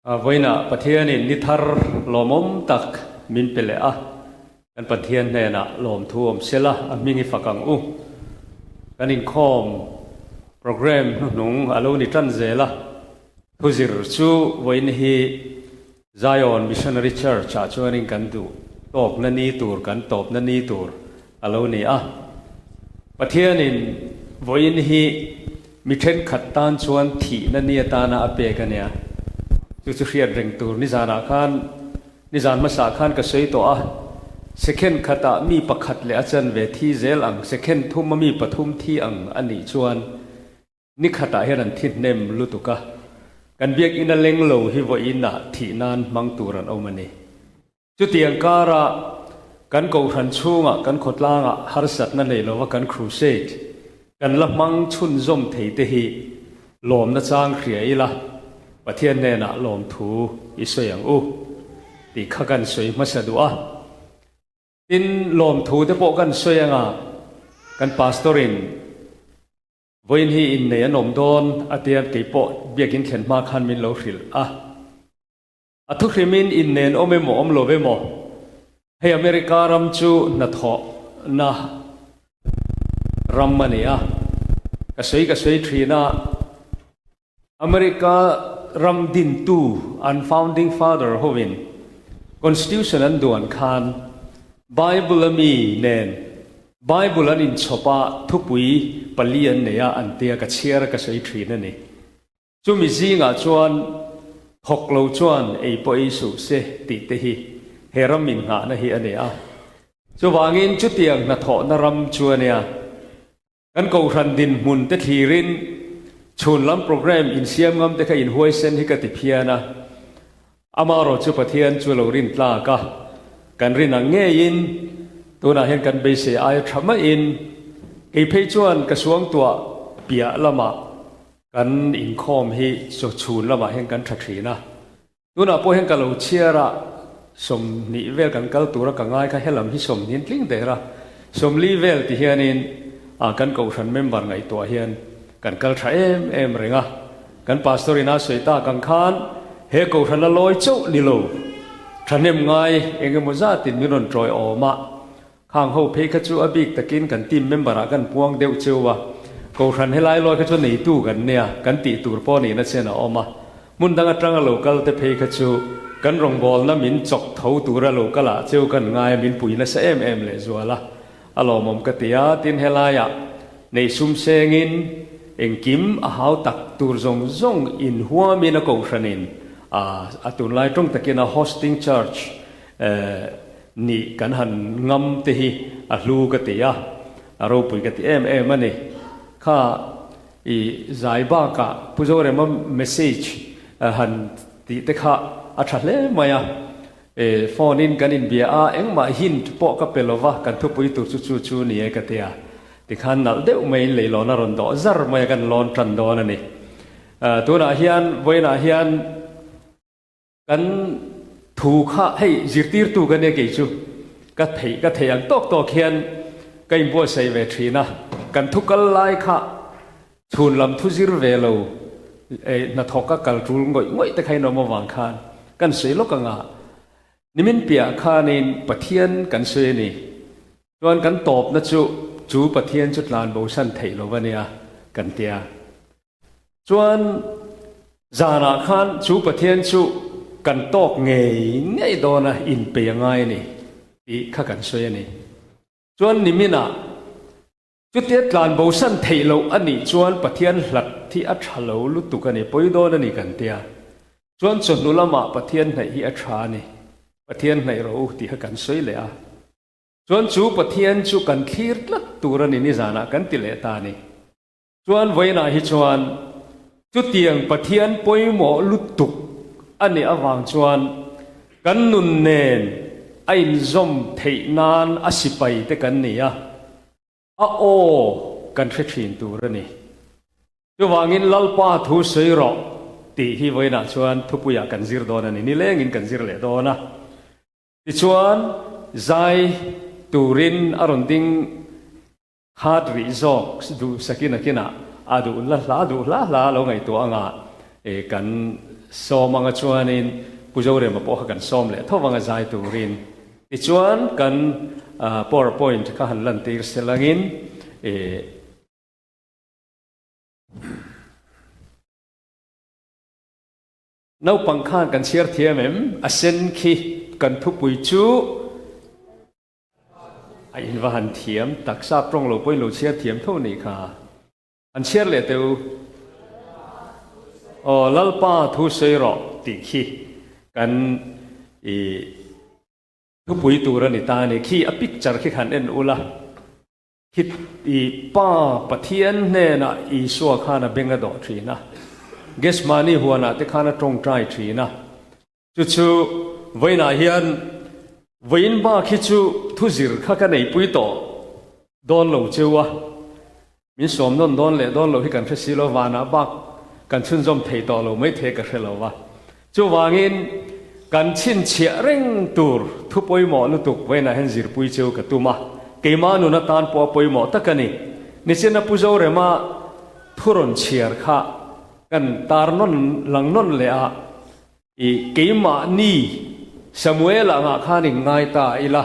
Vawiinah Pathianin ni thar lawmawm tak min pe leh a, kan Pathian hnenah lawmthu awm sela a hming i fak ang u. Kan inkhawm programme hnuhnung a lo ni tan zel a, thuzir chu vawiin hi Zion Missionary Church ah chuanin kan duh tawkna ni tur, kan tawpna ni tur a lo ni a. Pathianin vawiin hi mi thenkhat tan chuan thihna ni atana a pek a nia. Chu chu hriat reng tur nizanah khan, nizan hmasa khan ka sawi tawh a, second khatah mi pakhat leh a chanve thi zel ang, second thuma mi pathum thi ang a nih chuan, Ni khatah hian an thi hnem lutuk a, kan biakinn a leng lo hi vawiin ah thih nan hmang tur an awm a ni. Chutiang kara kan kohhran chhungah kan khawtlangah harsatna nei lova kan crusade kan la hmang chhunzawm thei te hi lawmna chang hria ila Pathian hnenah lawmthu i sawi ang u tih kha kan sawi hmasa duh a. Tin, lawmthu te pawh kan sawi anga kan pastor in Vawiin hi innei an awm dawn a tia kei pawh biakin thlen hma khan min lo hrilh a. A thuhrimin innei an awm emaw awm lo emaw, hei America ram chu hnathawhna ram a ni a, ka sawi ka sawi thin a, America ram dintu an founding father hovin Constitution an duan khan Bible a mi nen Bible an inchhawp a, thupui pali an nei a, an tia ka chhiar a ka sawi thin a ni. Chumi zingah chuan thawk lo chuan ei pawh ei suh se tih te hi he ram inngahna hi a ni a. Chuvangin chutiang hnathawhna ram chu a nia. Kan kohhran dinhmun te thlirin chhun lam programme insiam ngam te kha inhuaisen hi ka ti phian a. Amaherawh chu Pathian chu lo rin tlak a, kan rin ang ngeiin tunah hian kan beisei aia tha maiin kei phei chuan ka suangtuah piah lamah kan inkhawm hi chhun lamah hian kan tha thin a. Tunah pawh hian ka lo chhiar a, 20 vel kan kal tura ka ngai kha helam hi 20 tling der a, 40 vel ti hianin ah kan kohhran member ngaihtuah hian kan kal tha em em reng a, kan pastor in a sawi tak ang khan he kohhran a lawi chauh ni lo, thahnem ngai eng emaw zatin min rawn tawi awm a, Khang ho phei kha chu a bik takin kan team member ah kan puang deuh cheu a, Kohhran helai lawi kha chu neitu kan nia, kan tih tur pawh nihna chen a awm a. Hmun dang atanga lo kal te phei kha chu kan rawngbawlna min chawk tho tura lo kal ah cheu kan ngai a, min pui nasa em em leh zual a, a lawmawm ka ti a, tin helaiah nei sum sengin engkim a hau tak tur zawng zawng inhuamin a Kohhranin a tunlai tawng takin a hosting charge Nih kan han ngam te hi a hlu ka ti a, a ropui ka ti em em a ni. Kha i zai bakah Pu Zorema message han tih te kha a tha hle mai a. E phone in kan inbia a, engmah hint pawh ka pe lova, kan thupui tur chu chu chu ni e ka ti a. Tikhan nalh deuh maiin leilawn a rawn dawh zar mai a, kan lawn tan dawn a ni. Tunah hian vawiinah hian. Kan thu kha hei zirtirtu ka nia kei chu ka theih ka theih ang tawk tawk hian ka inbuatsaih ve thin a, kan thu kal lai kha chhun lam thu zir ve lo eh hnathawk a kal tul ngawih ngawih te kha in awm avang khan kan sawi lawk anga nimin piah khanin Pathian kan sawi a ni. Chuan kan tawpna chu chu Pathian chu tlan bosan theih lo a nia kan tia. Chuan zanah khan chu Pathian chu kan tawk ngei ngei dawn a, inpei a ngai a ni tih kha kan sawi a ni. Chuan niminah chutia tlan bosan theih loh a nih chuan Pathian hlat hi a tha lo lutuk a ni, pawi dawn a ni kan tia. Chuan chawhnu lamah Pathian hnaih hi a tha a ni, Pathian hnaih rawh u tih kha kan sawi leh a. Chuan chu Pathian chu kan thlir tlat tur a ni nizanah kan ti leh ta a ni. Chuan vawiinah hi chuan chutiang Pathian pawimawh lutuk a nih avang chuan kan nun nen a inzawm theih nan a sipai te kan ni a, a aw kan hre thin tur a ni. Chuvangin Lalpa thu sawi rawh tih hi vawiinah chuan thupuiah kan zir dawn a ni, nilengin kan zir leh dawn a. Tichuan zai turin a rawn ding. Khat rih zawk duh sakin a kinah a duh la hla duh hla hla lo ngaihtuah anga kan. Sawm anga chuanin Pu Zorema pawh kha kan sawm leh tho anga zai turin. Tichuan kan powerpoint kha han lantir selangin i Naupang khan kan chhiar thiam em? A sen khi kan thupui chu a in va han thiam tak sap tawng lo pawhin lo chhiar thiam tho nih kha. An chhiar leh teh u. Aw Lalpa thu sawi rawh tih khi kan i thupui tur a ni ta a ni. Khi a picture khi khan en ula. Khi i Pa Pathian hnenah Isua khan a beng a dawh thin a, Gethsemane huanah te khan a tawngtai thin a. Chu chu vawiinah hian vawiin bak hi chu thuzir kha ka neipui tawh dawn lo cheu a, min sawm nawn dawn leh dawn lo hi kan hre si lo, vanah bak kan chhunzawm thei tawh lo mai thei ka hre lo va. Chuvangin, kan chhinchhiah reng tur thu pawimawh lutuk vawiinah hian zirpui cheu ka tum a, keimah nun atan pawh a pawimawh tak a ni. Nichina Pu Zorema thu rawn chhiar kha kan tar nawn lang nawn leh a, i keimahni Samuel angah khan in ngai ta ila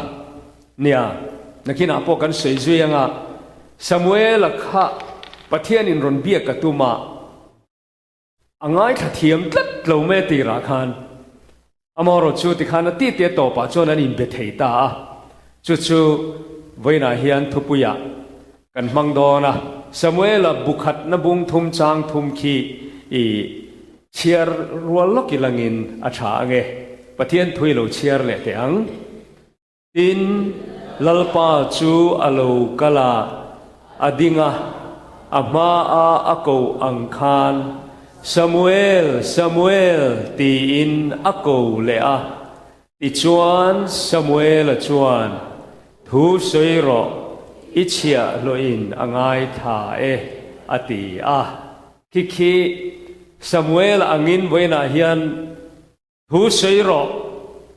nia, nakinah pawh kan sawi zui anga Samuela kha Pathianin rawn biak ka tum a, A ngaithla thiam tlat lo mai a tirah khan amaherawh chu tikhan a titi a tawpah chuan an inbe thei ta a, chu chu vawiinah hian thupuiah kan hmang dawn a, Samuela bu khatna bung thum chang thum khi i chhiar rual lawk i langin a tha ange, Pathian thu i lo chhiar leh teh ang. Tin, Lalpa chu a lo kal a, a ding a, a hmaa a koh ang khan, Samuel, Samuel, tiin a ko leh a. Tichuan, Samuela chuan, Thu sawi rawh, i chhiahhlawhin a ngaithla e, a ti a. Khi khi Samuela angin vawiinah hian Thu sawi rawh,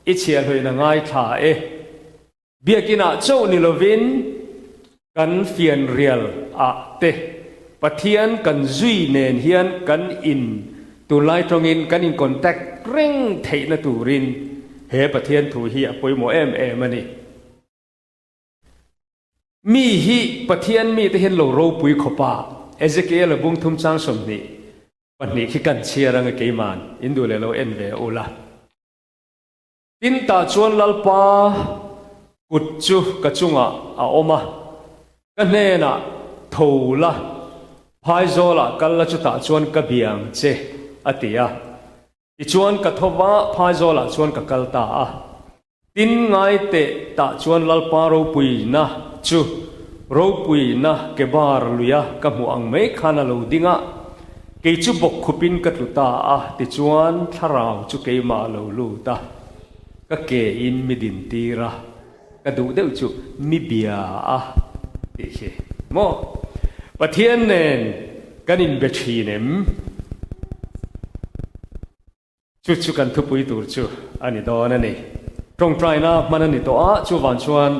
i chhiahhlawin a ngaithla e. Biakinah chauh ni lovin kan fianrial ah te Pathian kan zui nen hian kan in tunlai tawngin kan in contact reng theihna turin he Pathian thu hi a pawimawh em em a ni. Mi hi Pathian mite hian lo ropui khawpa Ezekiel-a bung thum chang 20 2 khi kan chhiar anga keiman in duh leh lo en ve ula. Tin tah chuan Lalpa kut chu ka chungah a awm a, ka hnenah tho la, phaizawlah kal la chutah chuan ka biang che a ti a. Tichuan ka tho va, phaizawlah chuan ka kal ta a. Tin ngai teh tah chuan Lalpa ropuina chu ropuina ke bar luia ka hmuh ang mai khan a lo ding a, kei chu bawkkhupin ka tlu ta a, tichuan thlarau chu keimah a lo lut a, ka ke in mi din tir a, ka duh deuh chu mi bia a tih khi maw? Pathian nen kan inbe thin em? Chu chu kan thupui tur chu a ni dawn a ni. Tawngtaina hman a ni tawh a, chuvang chuan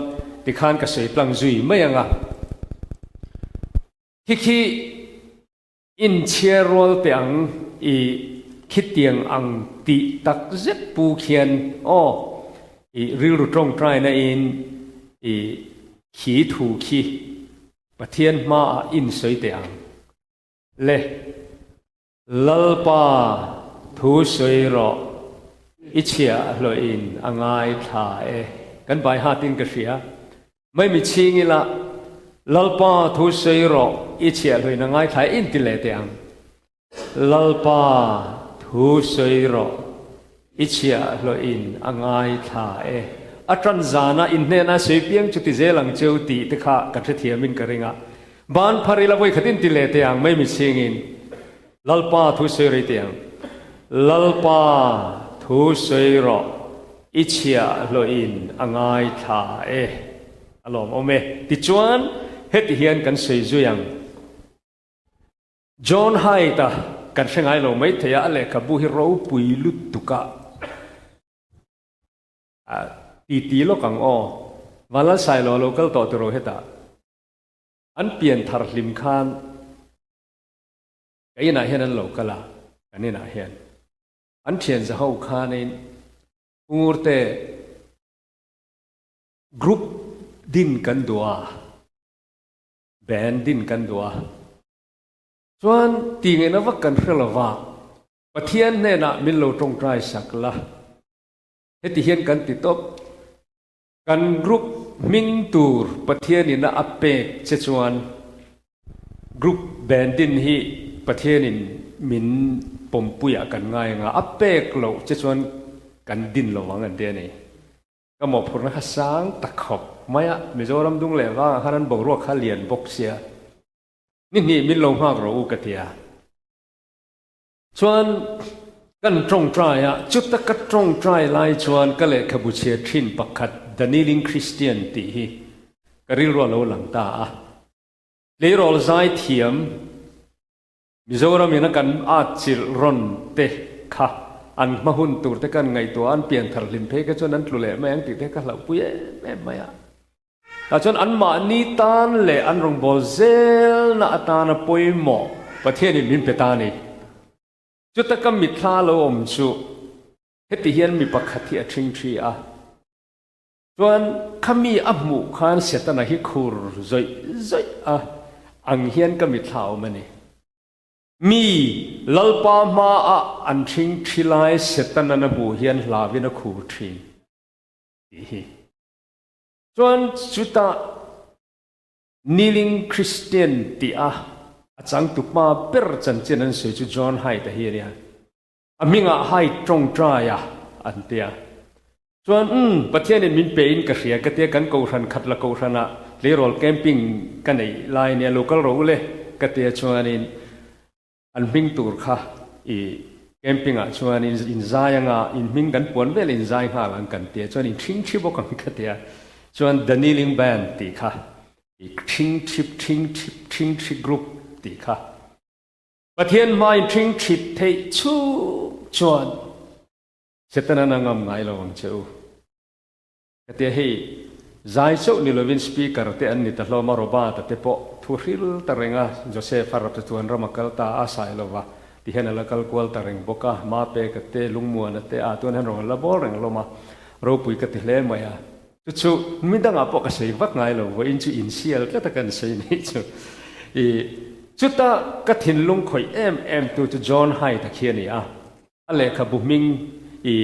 tikhan ka sawi tlang zui mai ang a. Khi khi inchhiar rual teh ang i khitiang ang tih tak zet pu khian aw i rilru tawngtaina in i khi thu khi Pathian hmaah insawi teh ang le. Lalpa, thu sawi rawh, i chhiahhlawhin a ngaithla e. Kan bai hatin ka hria. Mai mi chhing ila, Lalpa, thu sawi rawh, i chhiahhlawhin a ngaithla e, inti leh teh ang. Lalpa, thu sawi rawh, i chhiahhlawhin a ngaithla e. A tan zana in hnena sawi piang chu ti zel ang cheu tih te kha ka hrethiamin ka ring a. Ban phar ila vawi khat in ti leh teh ang mai mihring in Lalpa thu sawi rei teh ang. Lalpa thu sawi rawh i chhiahhlawh in a ngaithla e. A lawm awm e. Tichuan heti hian kan sawi zui ang. John Haidt-a kan hre ngai lo mai thei a, a lehkhabu hi ropui lutuk a. Titi lawk ang aw. Vanlalsailo a lo kal tawh tiraw hetah. An pian thar hlim khan ka inah hian an lo kal a, kan inah hian. An thian za ho khanin Ungurte group din kan duh a, band din kan duh a. Chuan tih ngaihna vak kan hre lo va, Pathian hnenah min lo tawngtai sak la. Heti hian kan ti tawp. Kan group hming tur Pathianin a pek che chuan group bandin hi Pathianin min pawmpuiah kan ngai anga a pek loh che chuan kan din lo ang an ti a ni. Ka mawhphurhna kha sang tak khawp mai a, Mizoram dung leh vangah khan an boruak kha lian bawk sia, ni hnih min lo nghak rawh u ka ti a. Chuan kan tawngtai a, chuta ka tawngtai lai chuan ka lehkhabu chhiar thin pakhat The Kneeling Christian tih hi ka rilru a lo lang ta a. Tleirawl zai thiam Mizoram in a kan atchilh rawn te kha an hma hun tur te kan ngaihtuah a, an pianthar hlim phei kha chuan an tlu leh mai ang tih te ka hlauhpui em em mai a. Tah chuan anmahni tan leh an rawngbâwl zêlna atâna pawimawh Pathianin min pe ta a ni. Chuta ka mitthla lo awm chu heti hian mi pakhat hi a ṭhingṭhi a. Chuan khami a hmuh khân Setana hi khur zawih zawih a ang hian ka mitthla a awm a ni. Mi Lalpa hmaah an ṭhingṭhi lai Setana'n a hmuh hian hlauin a khur ṭhîn tih hi. Chuan chutah Kneeling Christian tih a a changtu hma ber chanchin an sawi chu John Haidt-a hi a nia. A hmingah Haidt tawngtaia an tia. Chuan umm Pathianin min pe in ka hria ka tia kan kohhran khat la kohhranah tleirawl camping ka neih lai nia lo kal rawh u le ka tia chuanin An hming tur kha i camping ah chuan in zai anga in hming kan puan vel in zai nghal ang kan tia chuan in thing thi bawk ang ka tia chuan The Kneeling Band tih kha i thing thip thing thip thing thi group tih kha Pathian hma in thing thip theih chhung chuan Setanan a ngam ngai lo ang che u. Ka tia hei zai chauh ni lovin speaker te an ni ta hlawm a, Robert-a te pawh thu hril ta reng a, Joseph-a rap te chuan ram a kal ta a, Sailova ti hian a la kal kual ta reng bawk a, Mapeka te, Lungmuana te ah chuan hian rawn la bawl reng hlawm a, ropui ka ti hle mai a. Chu chu mi dangah pawh ka sawi vak ngai lo, vawiin chu insial tlat a kan sawi nih chu. I chuta ka thinlung khawih em em tu chu John Hyde-a khi a ni a. A lehkhabu hming i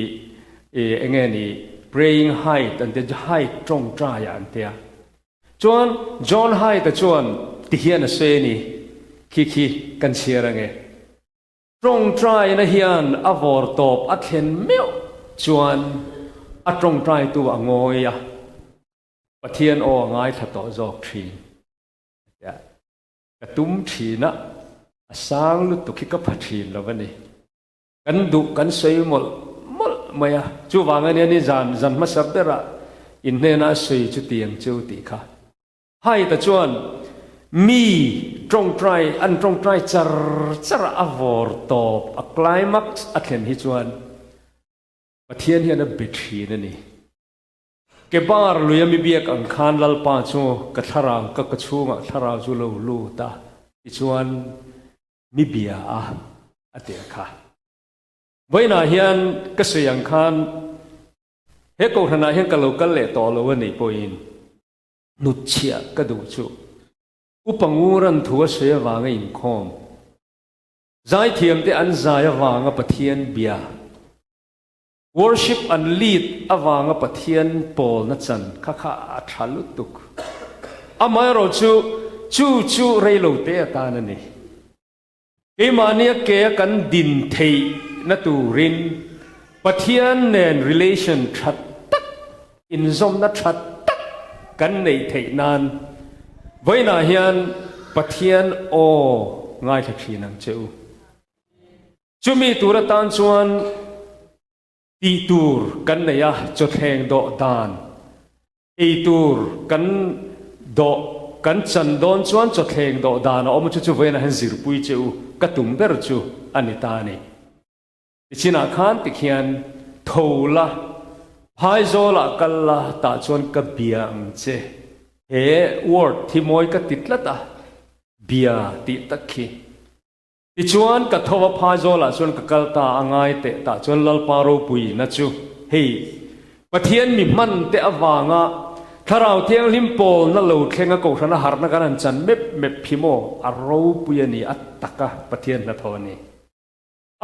i enge ni Praying Hyde an tia, Hyde tawngtai ah an tia. Chuan John Hyde-a chuan ti hian a sawi a ni, khi khi kan chhiar ange. Tawngtaina hian a vawr tawp a thlen meuh chuan a tawngtaitu a ngawi a, Pathian aw a ngaithla tawh zawk thin a tia. Ka tum thin a, a sang lutuk hi ka pha thin lo a ni. Kan duh kan sawi mawlh mawlh mai a, chuvang a nia ni zan zan hmasa berah in hnena a sawi chu tiang chu tih kha. Haita chuan mi tawngtai an tawngtai char char a, a vawr tawp a climax a thlen hi chuan Pathian hian a be thin a ni. Kebar lui a mi biak ang khan Lalpa chu ka thlarau ka ka chhungah thlarau chu lo lut a, tichuan mi bia a a ti a kha. Vawiinah hian ka sawi ang khan he kohhranah hian ka lo kal leh tawh lo a nih pawhin hnutchhiah ka duh chu Upa Nguran thu a sawi avanga inkhawm zaithiamte an zai avanga Pathian bia Worship an lead avanga Pathian pawlna chan kha kha a tha lutuk. Amaherawh chu, chu chu reilo te atan a ni. Keimahnia ke a kan din theihna turin Pathian nen relation tha tak, inzawmna tha tak kan neih theih nan vawiinah hian Pathian aw ngaithla thin ang che u. Chumi tur atan chuan tih tur kan nei a, chawthleng dawh dan ei tur kan dawh kan chan dawn chuan chawthleng dawh dan a awm a, chu chu vawiin a han zirpui che u ka tum ber chu a ni ta a ni. Tichinah khan tikhian tho la, phaizawlah kal la, tah chuan ka bia ang che. He word hi mawi ka ti tlat a, bia tih tak khi. Tichuan, ka tho a phaizawlah chuan ka kal ta a ngai teh tah chuan Lalpa ropuina chu hei Pathian mi hman te avanga Thlarau Thianghlim pawlna lo thleng a kohhrana harhna kan han chan mep mep hi maw a ropui a ni a taka Pathian hnathawh a ni.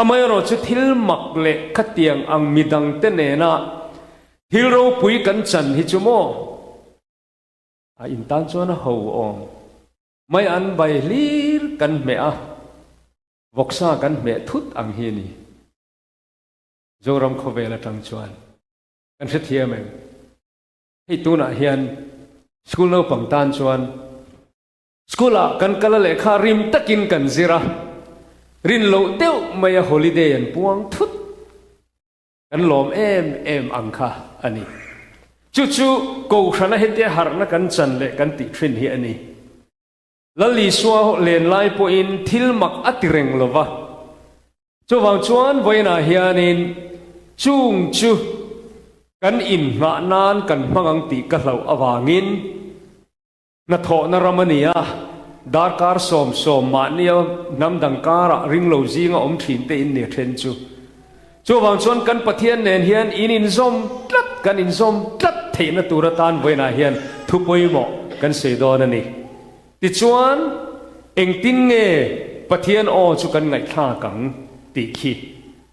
Amaherawh chu thil mak leh khatiang ang midangte nena thil ropui kan chan hi chu maw a intan chuan a ho awm. Mai an bai hlir kan hmeh a, vawksa kan hmeh thut ang hi a ni. Zoram khawvel atang chuan kan hrethiam em? Hei tunah hian school naupang tan chuan school ah kan kal a lehkha rim takin kan zir a, rin loh deuh mai a holiday an puang thut. Kan lawm em em ang kha a ni. Chu chu Kohhrana hetia harhna kan chan leh kan tih thin hi a ni. Lal Isua len lai pawhin thil mak a ti reng lo va. Chuvang chuan vawiinah hianin chung chu kan inhnghah nan kan hmang ang tih ka hlauh avangin, Hnathawhna ram a ni a, darkar 70 mahnia hnam dang karah ringlo zinga awm thin te in ni then chu. Chuvang chuan kan Pathian nen hian in inzawm tlat, kan inzawm tlat theihna tur atan vawiinah hian thu pawimawh kan sawi dawn a ni. Tichuan, engtin nge Pathian aw chu kan ngaihthlak ang tih khi.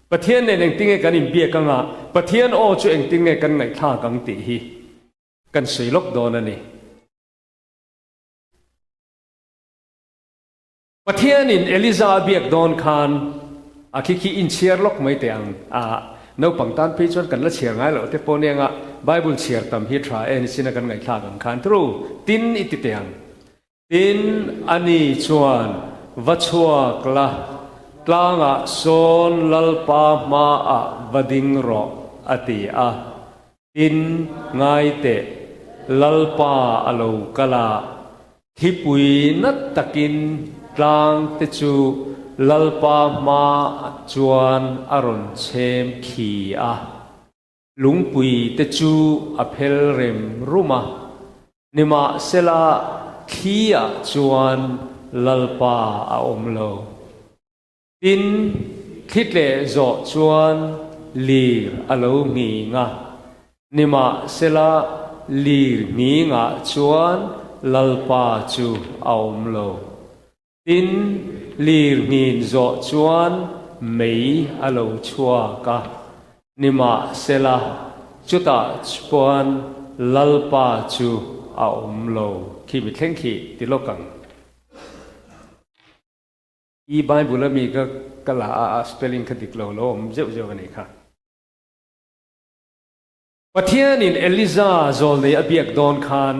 Pathian nen engtin nge kan inbiak anga, Pathian aw chu engtin nge kan ngaihthlak ang tih hi. Kan sawi lawk dawn a ni. Pathianin Eliza a biak dawn khan a khi khi inchhiar lawk mai teh ang a, naupang tan phei chuan kan la chhiar ngai loh te pawh nia Bible chhiar tam hi tha e nichin a kan ngaihthlak ang khan tru tin i ti teh ang. Tin, ani chuan va chhuak la, tlangah sawn Lalpa hmaah va ding rawh, a ti a. Tin, ngai teh, Lalpa a lo kal a, thlipui nat takin tlangte chu Lalpa hmaah chuan a rawn chhem khi a. Lungpui te chu a phel rem rum a, nimahsela thli ah chuan Lalpa a awm lo. Tin, thli tleh zawh chuan lir a lo nghing a, nimahsela lir nghing ah chuan Lalpa chu a awm lo. Tin, lirnghin zawh chuan mei a lo chhuak a, nimahsela chutah chuan Lalpa chu a awm lo. Khi mi thleng khi ti lawk ang. I Bible a mi ka ka la a, a spelling kha dik lo lo awm zeuh zeuh a nih kha. Pathianin Eliza zawlnei a biak dawn khan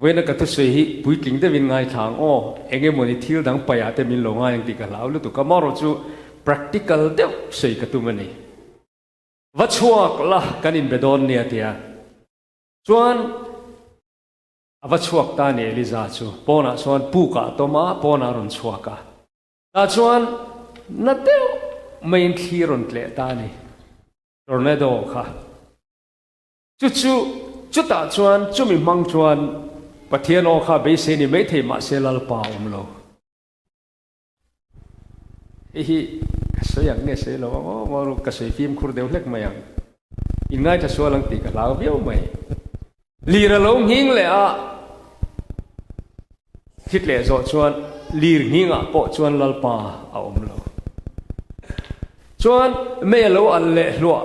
Vawiina ka thusawi hi puitling deuhin ngaithla ang aw, eng emawni thil dang paihah te min lo ngai ang tih ka hlau lutuk a, marawh chu practical deuh sawi ka tum a ni. Va chhuak la kan inbe dawn nia tia chuan a va chhuak ta a ni Eliza chu pawnah chuan pukah a tawm a, pawnah a rawn chhuak a, tah chuan na deuh maiin thli rawn tleh ta a ni tornado kha. Chu chu, chutah chuan chumi hmang chuan Pathian aw kha beisei ni maithei mahse Lalpa a awm lo. Hei hi ka sawi ang nge sawi lo ang aw, maw ka sawi fimkhur deuh hlek mai ang. Inngaithla sual ang tih ka hlau viau mai. Lir a lo nghing leh a, thit leh zawh chuan lir nghingah pawh chuan Lalpa a awm lo. Chuan mei a lo alh leh hluah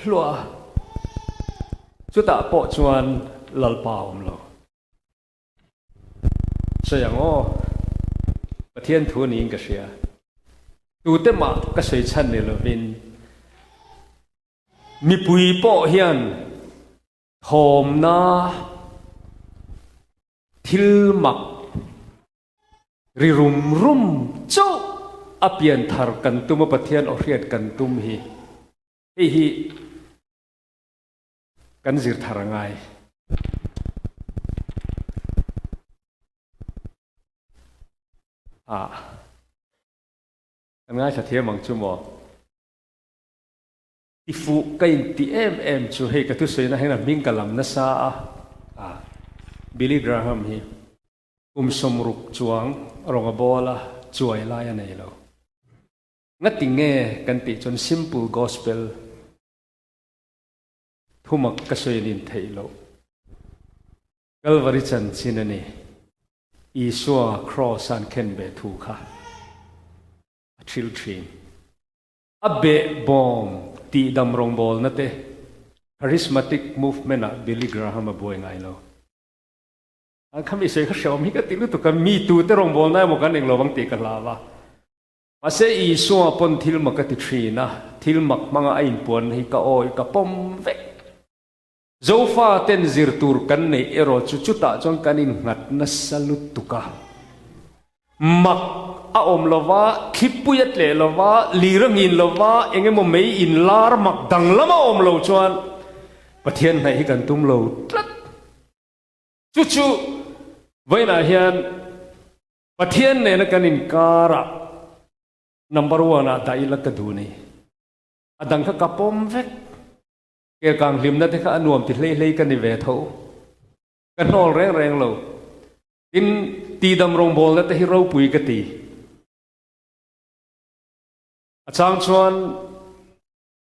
hluah a, chutah pawh chuan Lalpa a awm lo. Sawi ang aw, Pathian thu niin ka hria. Tute mah ka sawi chhan ni lovin mipui pawh hian Thawmna thil mak ri rum rum chauh a pian thar kan tum a Pathian aw hriat kan tum hi hei hi kan zir thar a ngai. Ah kan ngaithla thiam ang chu maw? I fuh ka intih em em chu hei ka thusawiina hian a hming ka lam nasa a, ah Billy Graham hi kum 60 chuang rawng a bawl a. chuai lai a nei lo. Ngati nge kan tih chuan simple gospel thumak ka sawi nin theih loh. Kalvari chanchin a ni. Isua kraws an khen ve thu kha a thil thin. A behbawm tihdam rawngbawlna te Charismatic movement ah Billy Graham a buai ngai lo. An kha mi sawi kha hreawm hi ka ti lutuk a, mi tute rawngbawlna emaw kan englo vang tih ka hlau a. Mahse Isua pawn thil mak a ti thin a, thil mak hmanga a inpuanna hi ka awi ka pawm vek. Zofa ten zir tur kan neih erawh chu chutah chuan kan innghat nasa lutuk a. Mak a awm lova, thlipui a tleh lova, lir a ngin lova, eng emaw mei inlar mak danglam a awm lo chuan Pathian hnaih hi kan tum lo tlat. Chu chu vawiinah hian Pathian nena kan inkarah number one ah dah ila ka duh ni. A dang kha ka pawm vek. Kelkang hlimna te kha a nuam ti hlei hlei ka ni ve tho. Ka hnawl reng reng lo. Tin, tihdam rawngbawlna te hi ropui ka ti. A chang chuan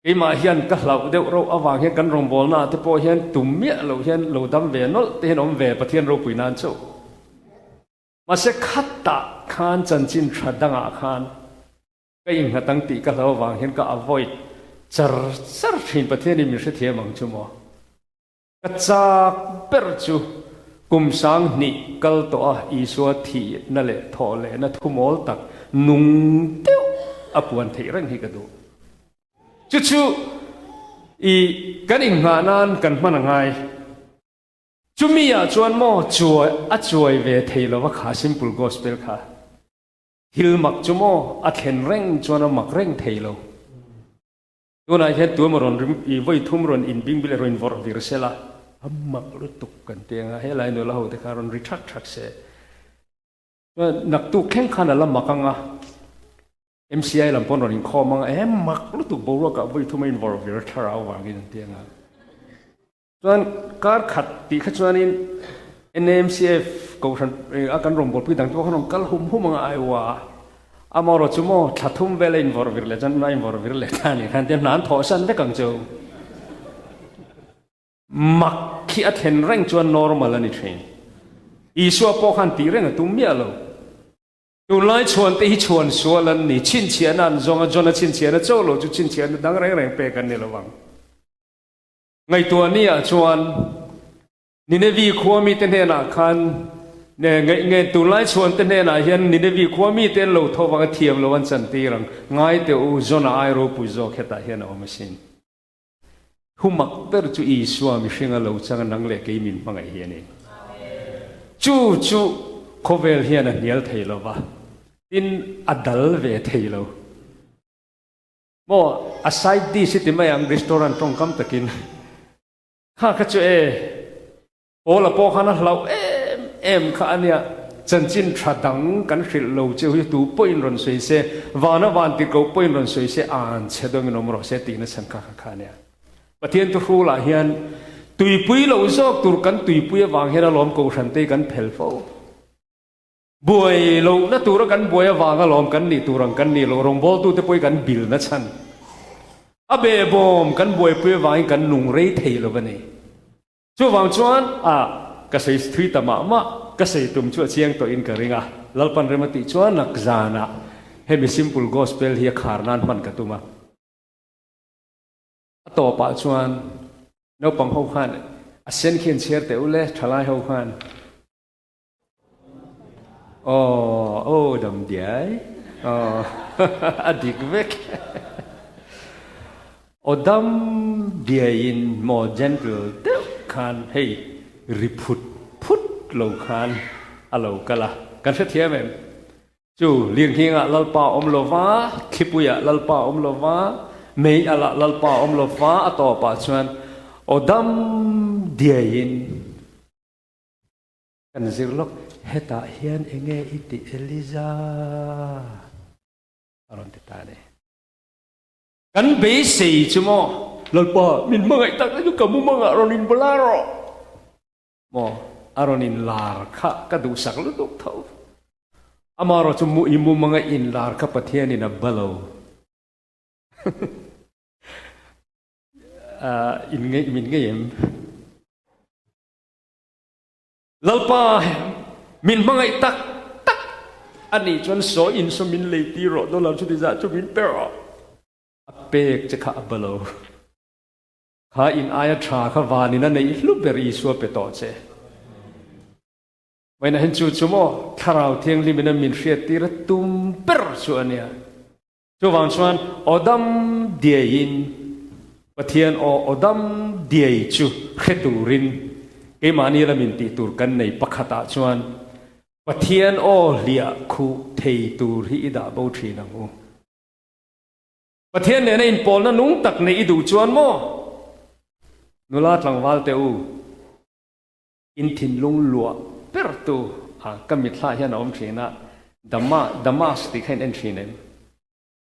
Keimah hian ka hlauh deuh rauh avang hian kan rawngbawlna ah te pawh hian tum miah loh hian lo dam ve nawlh te hian awm ve Pathian ropui nan chauh. Mahse khatah khan chanchin tha dangah khan ka innghat ang tih ka hlauh avang hian ka avoid char char thin Pathianin min hrethiam ang chu maw. Ka chak ber chu kum 2000 kal tawh a Isua thihna leh thawh lehna thumawl tak nung deuh a puan theih reng hi ka duh. Chu chu i kan inghah nan kan hman a ngai. Chumi ah chuan maw chuai a chuai ve thei lova kha simple gospel kha. Thil mak chu maw a thlen reng chuan a mak reng thei lo. Tunah hian tuemaw rawn rim i vawi thum rawn in bing bilh rawn in vawrh vir se la, a mak lutuk kan ti ang a, helai nula ho te kha rawn ri thak thak se. Chuan naktuk thleng khan a la mak ang a, MCI lam pawn rawn inkhawm ang a, e mak lutuk boruakah vawi thum a in vawrh vir thlarau vangin an ti ang a. Chuan kar khat tih kha chuanin NAMCF kohhran a kan rawngbawlpui dang te pawh khan rawn kal hum hum ang a Iowa a. Amaherawh chu maw thla thum vel a invawrh vir leh chuan a invawrh vir leh ta a nih khan tia hna an thawh san vek ang chu. Mak khi a thlen reng chuan normal a ni thin. Isua pawh khan tih reng a tum miah lo. Tunlai chhuan te hi chhuan sual an ni. Chhinchhiahna an zawng a, John-a chhinchhiahna chauh lo chu chhinchhiahna dang reng reng pek an ni lo vang. Ngaihtuah ni ah chuan Ninevi khua mite hnenah khan nge tunlai chhuan te hnenah hian Ninevi khua mite an lo tho vang a thiam lo an chantir ang. Ngai teh u, Jona ai ropui zawk hetah hian a awm asin. Thu mak ber chu Isua mihringa lo chang a nang leh kei min hmangaih hi a ni. Chu chu khawvel hian a hnial thei lo va, tin a dal ve thei lo. Maw a side dish hi ti mai ang restaurant tawngkam takin kha kha chu e Paula pawh khan a hlauh em em kha a nia chanchin tha dang kan hrilh lo cheu hi tu pawhin rawn sawi se vana van ti ko pawhin rawn sawi se an chhe dawngin awm rawh se tihna chhan kha kha kha a nia Pathian thuhrulah hian tuipui lo zawk tur kan tuipui avang hian alawm kohhran te hi kan phel fo. Buai lohna tura kan buai avang alawm kan nih tur ang kan nih loh rawngbawltute pawh hi kan bilna chhan. A behbawm kan buaipui avangin kan nung rei thei lo a ni. Chuvang chuan a ka sawi thui ta mah mah, ka sawi tum chu a chiang tawhin ka ring a, Lalpan rem a tih chuan nak zanah hemi simple gospel hi a khar nan hman ka tum a. A tawpah chuan naupang ho khan a sen khi an chhiar teh u le, thalai ho khan. Aw aw dam diai aw a dik vek aw dam diaiin maw gentle deuh khan hei ri phut phut lo khan a lo kal a kan hrethiam em chu lirnghingah Lalpa awm lova thlipuiah Lalpa awm lova mei alah Lalpa awm lova a tawpah chuan aw dam diaiin Kan zir lawk, hetah hian enge i tih Eliza? A rawn ti ta a ni. Kan beisei chu maw, Lalpa, min hmangaih tak chu ka mumangah rawn inbula rawh. Maw, a rawn inlar kha ka duhsak lutuk tho. Amaherawh chu mu i mumanga inlar kha Pathianin a ba lo. In ngeih min ngei em? Lalpa min hmangaih tak tak a nih chuan saw in saw min lei tir rawh, dollar chuti zah chu min pe rawh. A pek che kha a ba lo. Kha in aia tha kha vanin a neih hlu ber Isua pe tawh che. Vawiinah hian chu chu maw Thlarau Thianghlimin a min hriattir a tum ber chu a nia. Chuvang chuan aw dam diaiin Pathian aw aw dam diai chu hre turin keimahni lamin tih tur kan nei pakhatah chuan Pathian aw hliah khuh thei tur hi i dah bo thin ang u. Pathian nena inpawlna nung tak neih i duh chuan maw nula tlangval te u in thinlung luah ber tu a ka mitthla hian a awm thin a, Dama Damas tih kha in en thin em?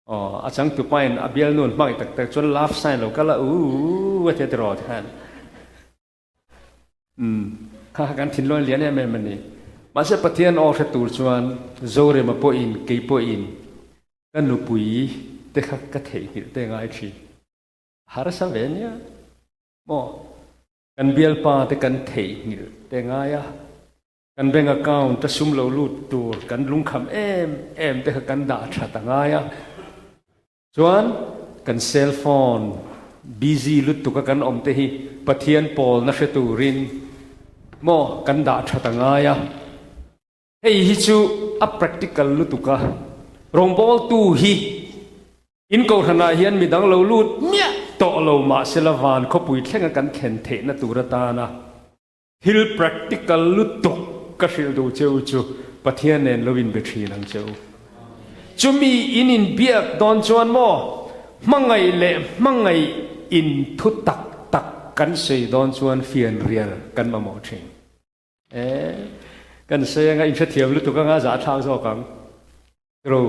Aw a changtupa in a bialnu an hmangaih tak tak chuan love sign lo kal a uuh a ti a tiraw tikhan umm kha kha kan thinlung a lian em em a ni. Mahse Pathian aw hre tur chuan Zorema pawhin kei pawhin ka nupui te kha ka theihnghilh te ngai thin. Harsa ve nia maw? Kan bialpa te kan theihnghilh te ngai a, kan bank account a sum lo lut tur kan lungkham em em te kha kan dah that a ngai a. Chuan kan cell phone busy lutuk a kan awm te hi Pathian pawlna hre turin maw kan dah that a ngai a. Hei hi chu a practical lutuk a, rawngbawltu hi in kohhranah hian midang lo lut miah tawh lo mahsela van khawpui thlenga kan thlen theihna tur atana thil practical lutuk ka hrilh duh che u chu Pathian nen lo inbe thin ang che u. Chumi in inbiak dawn chuan maw hmangaih leh hmangaih in thu tak tak kan sawi dawn chuan fianrial kan mamawh thin. E, kan sawi anga inhrethiam lutuk anga zahthlak zawk ang. Ro.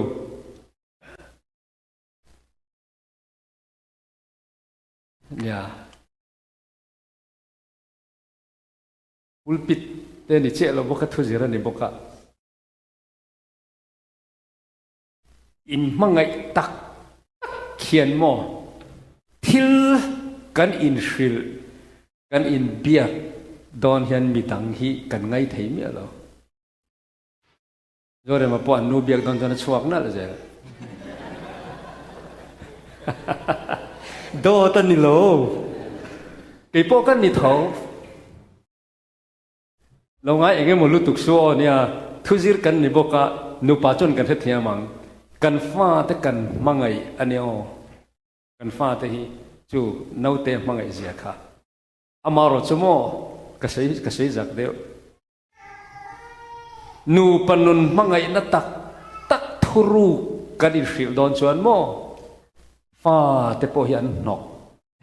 Nia. Pulpit te ni chiah lo bawk a, thuzir a ni bawk a. Inhmangaih tak tak hian maw thil kan inhrilh, kan inbiak dawn hian midang hi kan ngai thei miah lo. Zorema pawh an nu biak dawn chuan a chhuak nalh zel. Dawt a ni lo. Kei pawh kan ni tho. Lo ngai eng emaw lutuk su aw nia, thuzir kan ni bawk a, nupa chuan kan hrethiam ang. Kan fate kan hmangaih a nia aw. Kan fate hi chu naute hmangaih zia kha. Amarawh chu maw ka sawi ka sawi zak deuh. Nupa nun hmangaihna tak tak thuruk kan inhrilh dawn chuan maw fate pawh hi an hnawk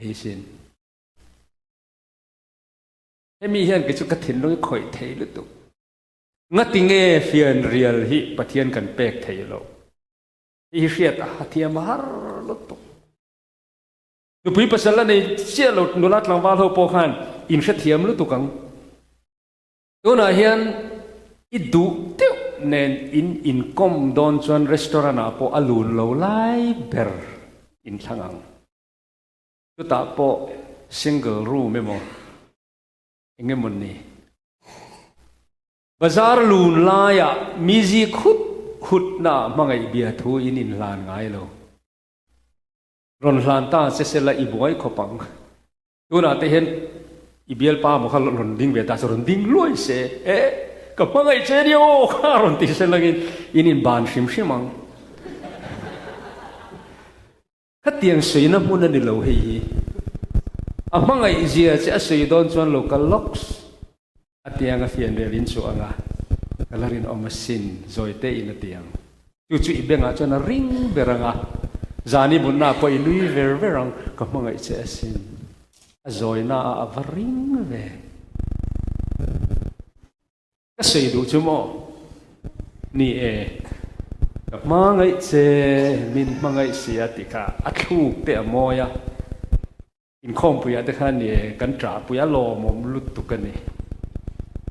hei sin. Hemi hian kei chu ka thinlung i khawih thei lutuk. Ngati nge fianrial hi Pathian kan pek thei lo? Hei hi hriat a thiam a har lutuk. Nupui pasal a nei chiah lo nula tlangval ho pawh khan in hrethiam lutuk ang. Tunah hian i duh deuh nen in inkawm dawn chuan restaurant ah pawh a lun lo lai ber in thlang ang. Chutah pawh single room emaw eng emaw ni. Bazar lun laiah mizi khut khutna hmangaih bia thu in inhlan ngai lo. Rawn hlan ta che sela i buai khawp ang. Tunah te hian i bialpa maw kha rawn ding ve ta che rawn ding luai se e ka hmangaih che nia aw kha rawn ti se langin in inban hrim hrim ang. Khatiang sawina hmun a ni lo hei hi. A hmangaih zia che a sawi dawn chuan lo kal lawks. A tiang a fian rel in chu anga ka la rinawm asin zawi te in a tiang. Chu chu i bengah chuan a ring ber anga zan i bunna pawh i nui ver ver ang ka hmangaih che asin. A zawina ah a va ring ve. Ka sawi duh chu maw? Ni e, ka hmangaih che, min hmangaih si a tih kha a thluk te a mawi a, inkhawmpuiah te khan ni e, kan ṭahpui a lawmawm lutuk a ni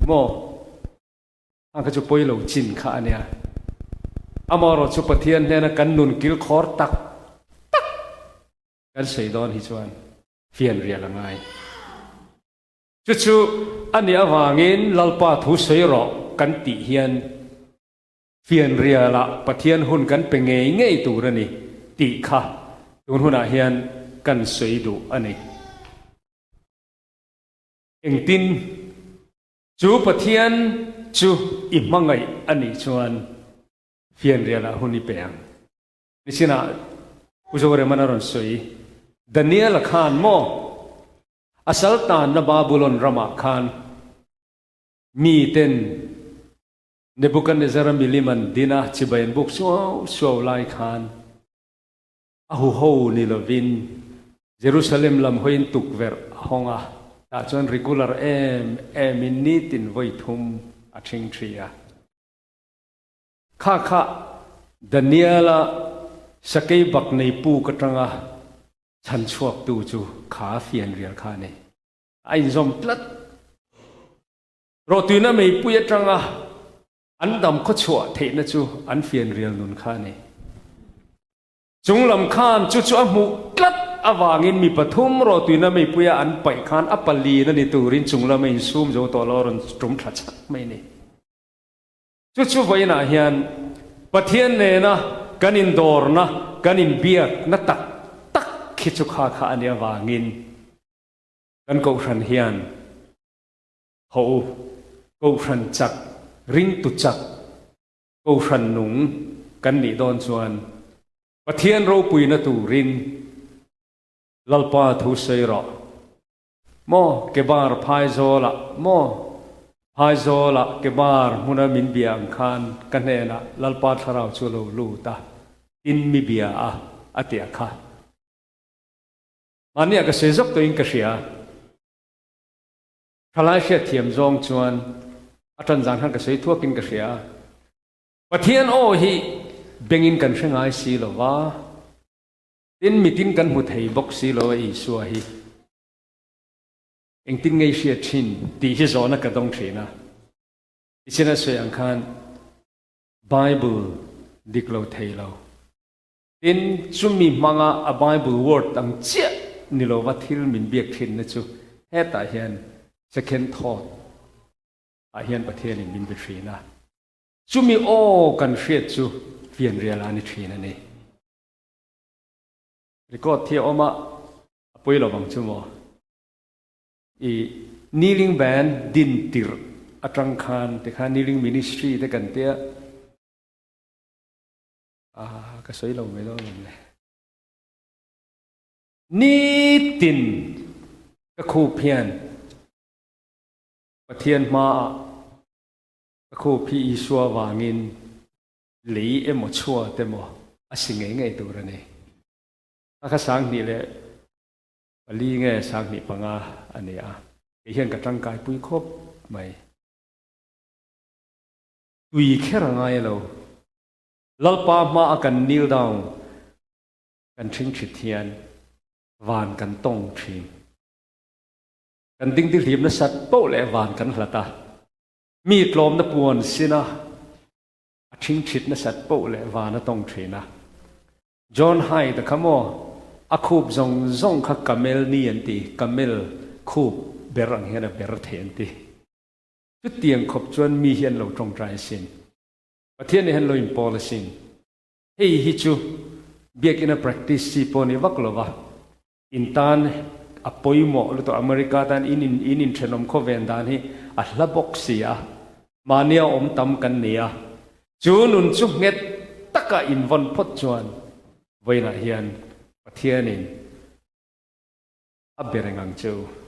maw? Hang kha chu pawi lo chin kha a nia. Amaherawhchu Pathian hnena kan nun kilkhawr tak tak kan sawi dawn hi chuan fianrial a ngai. Chu chu a nih avangin Lalpa thu sawi rawh kan tih hian fianrialah Pathian hun kan pe ngei ngei tur a ni tih kha tun hunah hian kan sawi duh a ni. Engtin chu Pathian chu i hmangaih a nih chuan fianrialah hun i pe ang. Nichinah Pu Zoreman a rawn sawi, Daniel-a khan maw a sal tanna Babulon ramah khan miten Nebuchadnezzar-a milim an din a, chibai an buk suau suau lai khan a huho ni lovin Jerusalem lam hawiin tukverh a hawng a, tah chuan regular em emin nitin vawi thum a ṭhing ṭhi a. Kha kha Daniel-a sakei bak nei puk aṭanga chhan chhuaktu chu kha fianrial kha a ni. A inzawm tlat. Rawhtuina meipui aṭanga an dam khawchhuah theihna chu an fianrial nun kha a ni. Chung lam khan chu chu a hmuh tlat avangin mi pathum rawhtuina meipuia an paih khan a palin a ni turin chung lama insum zo tawh lo a rawn tum thla chak mai a ni. Chu chu vawiinah hian Pathian nena kan indawrna, kan inbiakna tak tak khi chu kha kha a nih avangin kan Kohhran hian haw u, Kohhran chak, ringtu chak, Kohhran nung kan nih dawn chuan Pathian ropuina turin Lalpa thu sawi rawh. Maw Kebar phaizawlah, maw phaizawlah Kebar hmuna min bia ang khan ka hnenah Lalpa thlarau chu a lo lut a, tin mi bia a, a ti a kha. Mahniah ka sawi zawk tawhin ka hria. Thalai hriatthiam zawng chuan a tan zan khan ka sawi thuakin ka hria. Pathian aw hi bengin kan hre ngai si lo va. Tin, mitin kan hmu thei bawk si lo a Isua hi engtin ngei hriat thin tih hi zawhna ka dawng thin a. Tichin a sawi ang khan Bible dik lo thei lo. Tin, chumi hmanga a Bible word ang chiah ni lova thil min biak thinna chu hetah hian second thought ah hian Pathianin min be thin a. Chumi aw kan hriat chu fianrial a ni thin a ni. Record hi a awm a, a pawi lo vang chu maw? I kneeling band din tirh atang khan tikhan kneeling ministry te kan tia ah ka sawi lo mai dawn lo le. Nitin ka khup hian Pathian hmaah ka khup hi Isua vangin Lei emaw chhuat emaw a si ngei ngei tur a ni. A kha 2004 nge 2005 a ni a, kei hian ka tangkai pui khawp mai. Tui kher a ngai lo. Lalpa hma a kan kneel down kan ṭhingṭhit hian van kan tawng ṭhin. Kan dingdihlim nasat poh leh van kan hlat a, mi tlawmna puan sin a, A ṭhingṭhit nasat poh leh van a tawng ṭhin a. John Hyde kha maw, a khup zawng zawng kha camel ni an ti, camel khup ber ang hian a ber thei an ti. Chutiang khawp chuan mi hi an lo ṭawngṭai asin. Pathian nih hian lo inpawl asin. Hei hi chu biakina practice chi pawh ni vak lo va, In tan a pawimawh lutuk America tan in in in inthenawm khawven dan hi a hla bawk si a, mahnia awm tam kan ni a, chu nun chu nghet taka invawn phawt chuan vawiinah hian Pathianin a be reng ang che u.